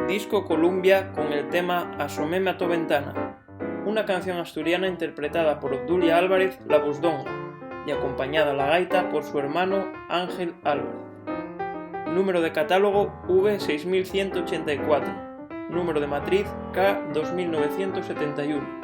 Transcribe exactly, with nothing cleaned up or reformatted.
Disco Columbia con el tema Asoméme a to ventana, una canción asturiana interpretada por Obdulia Álvarez, la busdonga, y acompañada a la gaita por su hermano Ángel Álvarez. Número de catálogo V seis mil ciento ochenta y cuatro, número de matriz K dos mil novecientos setenta y uno.